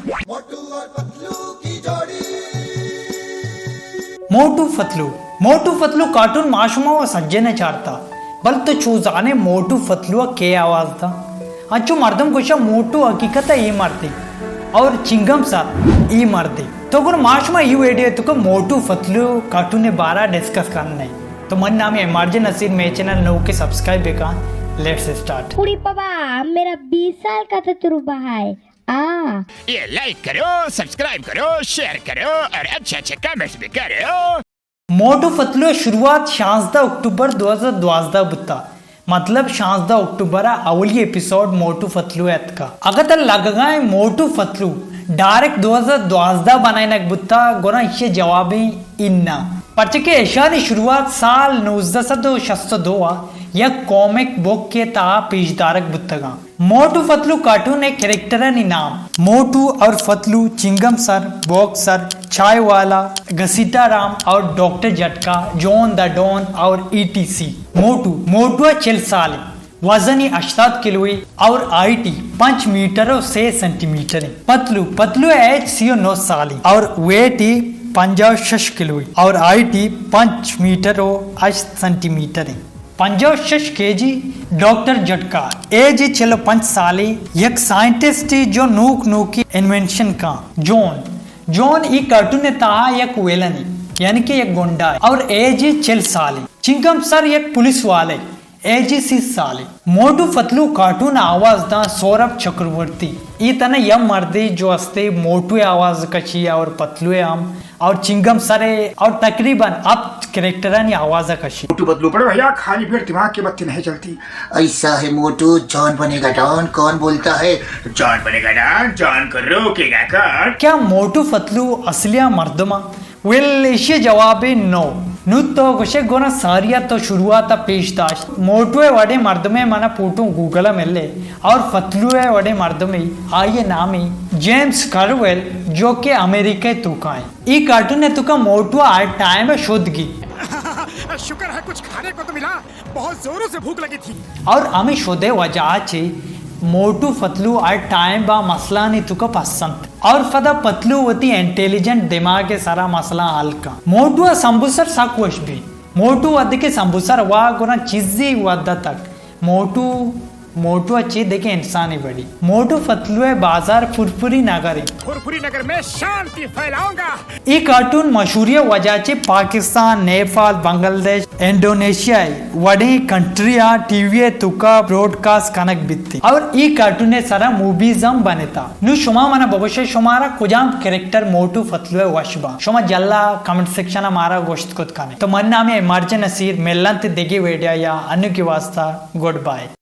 موٹو اور پتلو کی جوڑی۔ موٹو پتلو، موٹو پتلو کارٹون ما شما و سجے نہ چارتا، بل تو چو زانے موٹو پتلو کے آواز دا؟ انچو مردم گوشا موٹو حقیقت اے مردے اور چنگم سر اے مردے۔ تو گڑا ما شما اے ویڈیو تو کہ موٹو پتلو کارٹون بارا ڈسکس کرنے۔ تو من نام ایم آر جے نصیر، مے چینل نو کے سبسکرائب بکن۔ Let's start. کڑی بابا، میرا بیس سال کا تو تجربہ ہے۔ آ۔ یہ لائک کرو، سبسکرائب کرو، شیئر کرو اور اچھے اچھے کمنٹس بھی کرو۔ موٹو پتلو شروعات شانزدہ اکتوبر دو ہزار دوازدہ بوتا، مطلب شانزدہ اکتوبر ء اولی ایپیسوڈ موٹو پتلو ء اتکا۔ اگہ ترا لگگا ایں موٹو پتلو ڈائریکٹ دو ہزار دوازدہ بنائینگ بوتا، گڑا ایشی جواب ایں اناں۔ پرچہ کہ اشانی شروعات سال نوزدہ سد و شست و دو ء یک کامک بک ء تہا پیش دارگ بوتگاں۔ موٹو پتلو کارٹون ء کریکٹرانی نام موٹو اور پتلو، چنگم سر، باکسر، چائے والا، گھسیٹا رام اور ڈاکٹر جھٹکا، جان دا ڈان اور ای ٹی سی۔ موٹو، موٹو ء چل سال ایں، وزن ای ہشتاد کلو ایں اور ہائٹ ای پنچ میٹر و سے سینٹی میٹر ایں۔ پتلو، پتلو ء ایج سی و نو سال ایں اور ویٹ ای پنجاہ و شش کلو ایں اور ہائٹ ای پنچ میٹر و ہشت سینٹی میٹر ایں۔ پنجاہ و شش کے جی۔ ڈاکٹر جھٹکا، ایج چل و پنچ سال ایں، یک سائنٹسٹ ایں جو نوک نوکی انوینشن کاں۔ جون، جون ای کارٹون ء تہا یک ویلن ایں، یعنی کہ یک گنڈا ایں اور ایج چل سال ایں۔ چنگم سر یک پولیس والے، ایج سی سال ایں۔ موٹو پتلو کارٹون آواز داں سوربھ چکرورتی۔ ای تنہ یک مردے جو استے موٹو آواز کشی اور پتلو ہم اور چنگم سرے اور تقریباً ہپت کریکٹرانی آواز کشی۔ موٹو پتلو، بڑے بھیا، خالی پیٹ دماغ کی بتی نہیں چلتی۔ ایسا ہے موٹو، جان بنے گا ڈان، کون بولتا ہے؟ جان بنے گا ڈان، جان کو روکے گا کون؟ کیا موٹو پتلو اصلیا مردم ء؟ ویل، ایشی جواب نو۔ نو تو گوشے گونا ساریا تو شروعات پیش داشت۔ موٹو ء وڑیں مردمے منا پوٹو گوگل ء ملے اور پتلو ء وڑیں مردمے، آئی ء نام جیمز کرویل، جو کہ امریکہ ء توکا ایں۔ ای کارٹون ء توکا موٹو ہر ٹائم ء شد گی۔ شکر ہے کچھ کھانے کو تو ملا، بہت زوروں سے بھوک لگی تھی۔ اور ہمیں شدے وجہ چے موٹو پتلو ہر ٹائم با مسئلہ نی توکا پسند۔ اور پدا پتلو وتی انٹیلیجنٹ دماغ ء سرا مسئلہ حل کن۔ موٹو ء سمبوسر سک وش بی۔ موٹو ودی کہ سمبوسر وا گنا چیزی ودا تک۔ موٹو، موٹو ء چے دگہ انسانی بڑی۔ موٹو پتلو ء بازار پورپوری نگر ایں۔ پورپوری نگر میں شانتی پھیلاؤں گا۔ ای کارٹون مشہوری ء وجہ چے پاکستان، نیپال، بنگلہ دیش، انڈونیشیا ء وڑیں کنٹری ء ٹی وی ء توکا براڈکاسٹ کنگ بیت اور ای کارٹون ء سرا موویز ہم بنتا۔ نو شما منا بگوشے شمارا کجام کریکٹر موٹو پتلو ء وش باں؟ شما جلا کمنٹ سیکشن ء مارا گوشت کت کنے۔ تو من نام ایم آر جے نصیر، ملنت دگہ ویڈیو یا انو کی واسطہ گڈ بائے۔